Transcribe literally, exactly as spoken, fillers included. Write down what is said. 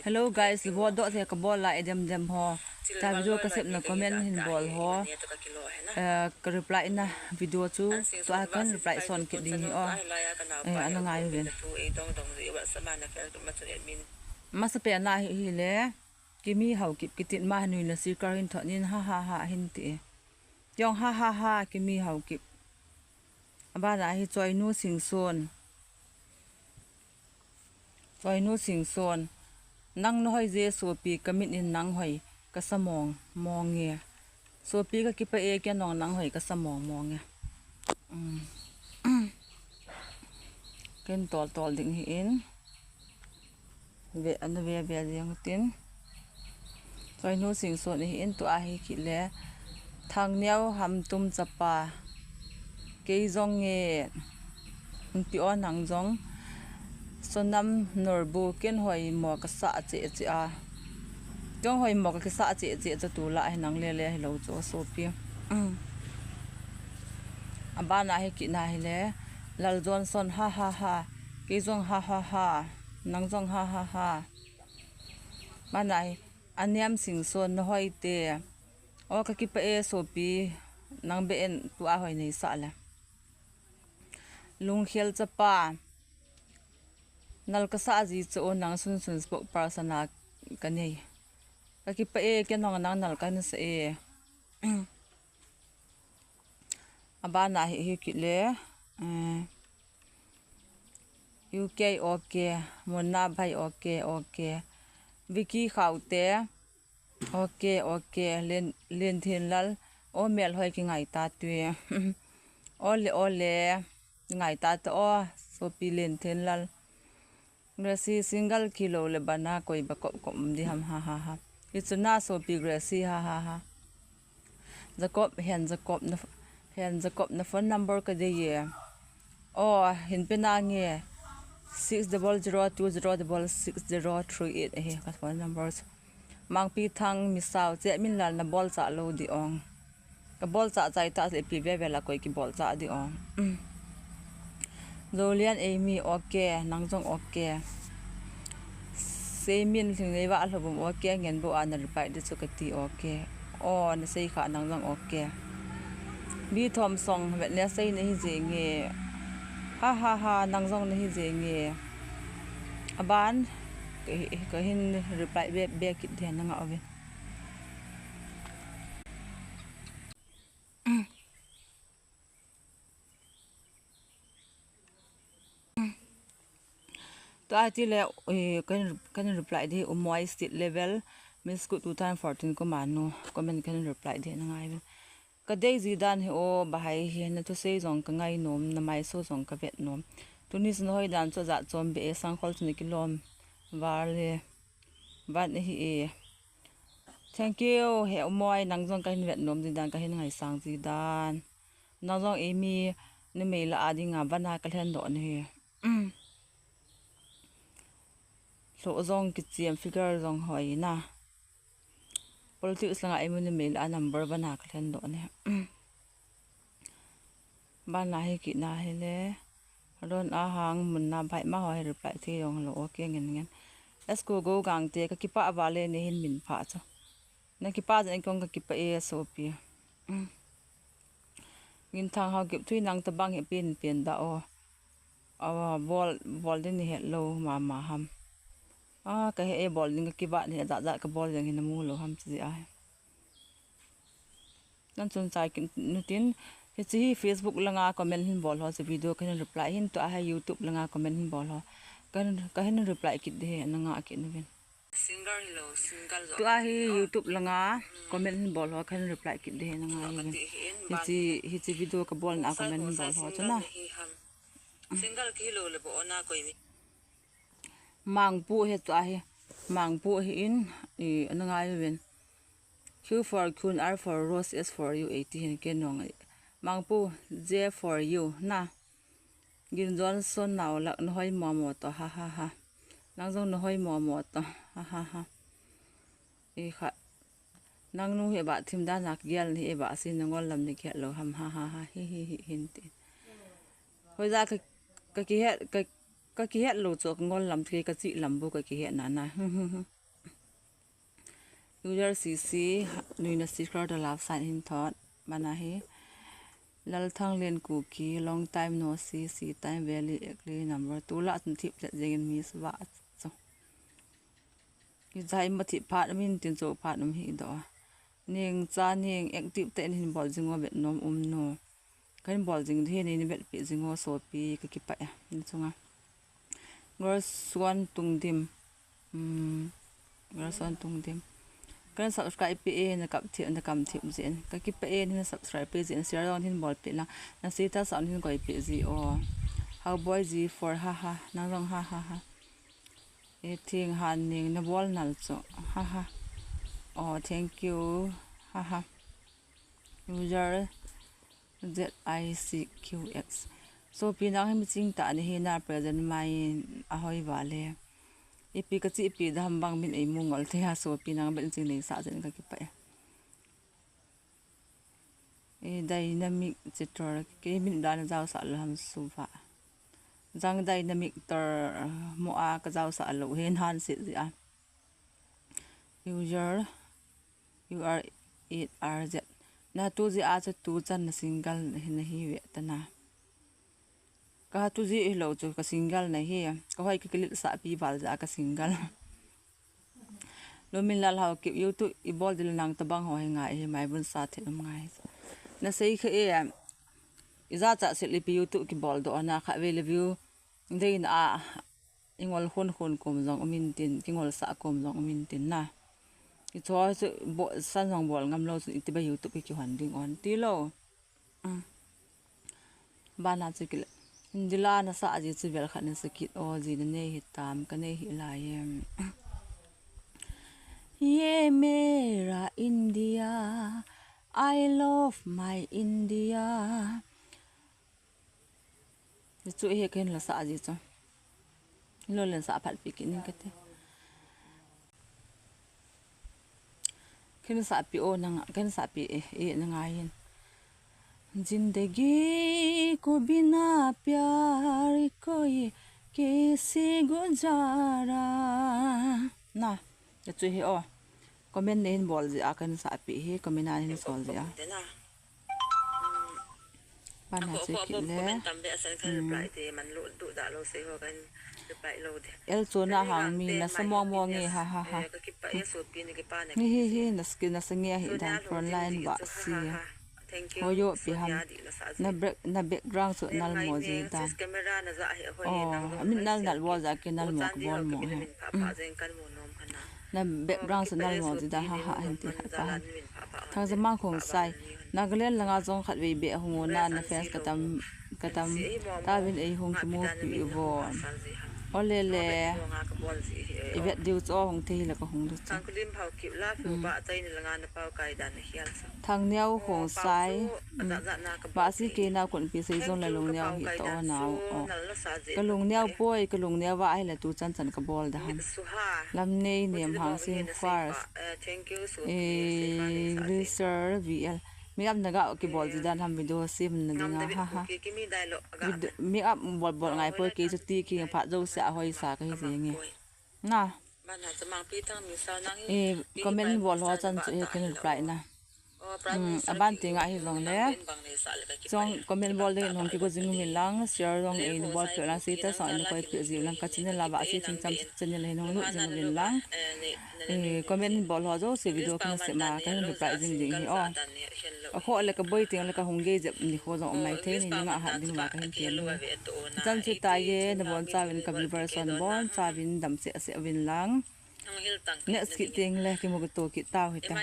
Hello guys, video doh se kabol a, idem dem ho. Cha video kasepna comment hin bol ho. Eh, ka reply na video chu, tua kan reply son kit ding hi o. Eh, ana ngai uvin. Masapen a hi, hile, Kimi Haokip kitin ma, nuina sticker hin thot in, ha ha ha hin ti. Jong ha ha ha, Kimi Haokip. Abana hi Choinu Singson. Choinu Singson. Nang nahoi je sopi, kamit in nang hoi kasa mong mong e. Sopi kakipah e, kei jong nang hoi kasa mong mong e. Um. Ken tol tol ding hi in. Ve, ana ve ve ding tin. Choinu Singson hi in, tua hi kile. Thangneo Hamtum chapa. Kei jong nge. Ti o nang jong. Sonam Norbu, ken hoimo kasa che che a. Jong hoimo kakisa che che chu tulai hi nang lele hilou chu sopi. Um. Abana hi kina hile. Lal Johnson, ha ha ha. Kei jong ha ha ha. Nang jong ha ha ha. Abana hi Aniam Singson, nahoi te. O kakipah e sopi. Nang be in tua hoi nei sa le. Lungkhel chapa. Nal kasa ji chu nang sunsun spokesperson a kanei. Kakipah e, kei jong nang nal kana sa e. Abana hi hi kile. Eh, U K, okay. Munna bhai, okay, okay. Vicky Khaute. Okay, okay. Len, Lenthenlal. O mel hoi kingai ta tui. Ole, ole. Ngai ta ta o. Sopi Lenthenlal. Gracie single kilou le bana koi ba kop kop di ham, ha ha ha. Hichu na sopi Gracie, ha ha ha. Jacob, Hen Jacob na, Hen Jacob na phone number kadei e. O, hin pe nange. Six double zero two zero double six zero three eight ahi ka phone number. Mangpi Thang, Misao, Cheminlal, na bolcha lou di ong. Ka bolcha chai ta le ipi veve la koi kibolcha di ong. Mm. Jolian Amy, okay, nang jong okay. Seimin Lhingneiva Lhobum, okay, ngen bo a na reply di chu kati, okay. O, na sei kha nang jong okay. Bi Thomsong, vet ne sei na hi jenge. Ha ha ha, nang jong na hi jenge. Aban, ka hi, ka hin reply be, be kit dia na nga ove. Tua ti le, eh, kan, kan reply di, Umoi State Level, Miss Good two thousand fourteen ko manu, comment kan reply di na ngai. Ka dei ji dan hi o, bahai hi, na thusei jong ka ngai nom, na maiso jong ka vet nom. Tuni sun hoi dan chu ja chom be e, sangkhol chun kilom, var le, van hi e. Thank you, he Umoi, nang jong ka hin vet nom ji dan, ka hin ngaisang ji dan. Nang jong Amy, numei la a dinga, van a ka lhen doh na hi. Lhoh jong kichiam, figure jong hoi na. Politics langa Amy numei la a number van a ka lhen doh na hi. Bana hi kina hi le. Ron a hang mun na bai ma ho hi reply thei jong lo, okay ngen ngen. Esko go gang te ka kipah vale ne hin min pha chu. Na kipah jeng kong ka kipah e sopi. Ngin thang hau kip thui nang ta bang hi pin pin da o. Awa bol, bol din ni het lo mama ham. A, ka he e bol din ka kibah ni da da ka bol jeng hin mu lo ham chi a. Nan chun chai kin nutin, hichi hi Facebook langa comment hin bol ho, chi video ka hin reply hin, tua hi YouTube langa comment hin bol ho. Ka hin, ka hin reply kit de, na nga kit nuvin. Singer hi lo, single zo. Tua hi YouTube langa comment hin bol ho, ka hin reply kit de, na nga nuvin. Hichi, hichi video ka bol na comment hin bol ho, chuna. Single ki lo le bo na koi mi. Mangpu he tua hi. Mangpu hi in, i, na nga nuvin. Q for Queen, R for Rose, S for U, eighty hin ke nong. Mangpu, J for you, na. Gin Johnson nau lak na hoi mo mo to, ha, ha, ha. Nang jong na hoi mo mo to, ha, ha, ha. I kha. Nang nu hi ba thim dan nak gial ni hi ba si na ngol lam ni gial lo ham, ha, ha, ha, hi, hi, hi, hin ti. Hoi ja ka, ka ki het, ka Ka kihet lou chu ka ngol lam thei, ka chih lam bou ka kihet nana. User C C, nuina sikher da love sign hin thot. Bana hi. Lalthanglen Kuki, long time no see, see time, very ugly number two. La chun thip let jeng in miss va chu. Ijai ma thip phat min tin chu phat um hi do. Ning cha ning active te hin bol jing o bet nom um no. Kan bol jing hi ni ni bet pi jing o sopi ka kipah e. Ni chunga. Gerson Tungdim. Hmm. Gerson Tungdim. Kan subscribe pi e na kap thip na kam thip jin. Ka kipah e ni na subscribe pi jin. Share dong hin bol pi lang. Na status on hin koi pi ji o. How boy ji for ha ha. Nang dong ha ha ha. E thing han ning na bol nal chu. Ha ha. Oh, thank you. Ha ha. User Z I C Q X. Sopi nang hi mi ching tah ni hi na present mai a hoi va le. Ipi ka chi pi da ham bang min ei mu ngol thei ha sopi nang bel ching nei sa jen ka kipah e. E dynamic chitor ke min da na jao sa lo ham su va. Jang dynamic tor mo a ka jao sa lo he nan se ji a. User U R eight R Z. Na tu ji a chu tu chan na single na hi ve ta na. Ka tu ji hi lo chu ka single na hi. Ka hoi ka kilit sa pi val ja ka single. Luminlal Haokip YouTube i bol dil nang tabang ho hi ngai hi mai bun sa the um ngai. Na sei kha e. I ja cha sil ipi YouTube ki bol do na kha ve le view. Dei na a. I ngol khun khun kum jong um in tin, ki ngol sa kum jong um in tin na. I cho chu bo, san jong bol ngam lo chu iti ba YouTube ki hon ding on ti lo. Ah. Bana chu kile. Dila na sa ji chu bel khat na sa kit o ji na nei hi tam ka nei hi lai em. Ye mera India, I love my India. Ni chu hi ken la sa ji chu. Lo len sa phat pi ki ning ka te. Ken sa pi o nang, ken sa pi e, e nang a yin. Zindagi ko bina pyar koi kaise guzara. Na, ya chu hi o. Comment nei hin bol ji a kan sa pi hi, comment a hin sol ji a. Bana chu kile. Comment tam be a san kan reply te man lo du da lo se ho kan reply lo de. El chu na hang mi na sa mong mong e ha ha ha. Ka kipah e sopi ni kipa ne. Ni hi hi na skin na sa nge hi dan front line va si. Thank you. Hoyo pi ham. Na back, na background chu nal mo ji dan. Camera na ja hi hoi. Oh, min nal nal bol ja ke nal mo ka bol mo. Min pha pha jeng kan mu nom hana. Na background chu nal mo ji da ha ha hin ti khat pa han. Thangzamang Khongsai. Nagaland langa jong khat vei be hung u na na fans ka tam ka tam. Tavin ei hung kimu pi u bon. O le le. I vet diu chu hung thei la ka hung diu chu. Thangneo Khongsai. Ba si ke na kun pi sei jong la Lungneo hi to nau. O. Ka Lungneo poi, ka Lungneo va ahi la tu chan chan ka bol da han. Lamnei Nem Hangsing first. Eh, Glisser V L. Make up na ga ki bol ji dan ham video sem na dinga ha ha. Make up bol bol ngai poi kei chu ti ki phat jo se a hoi sa ka hi jeng e. Na. Eh, comment bol ho chan chu he ken reply na. Hmm, aban ti nga hi jong le. Chong comment bol ding in hung kigo jing uvin lang, share jong in bol peh lang, status jong in koi peh jiu lang, ka channel a va si thing cham channel hin hung lut jing uvin lang. Eh, comment bol ho jouse video kana sema, ka hin reply jing ding hi o. Akhoh le ka boi teng le ka hung gei jep ni kho jong um mai thei ni, ni nga hat ding va ka hin ti lo. Chan chu ta ye, na bon chauvin ka viewers hon bon chauvin dam seh seh uvin lang. Next kit teng le kimu ka to kit tau hita.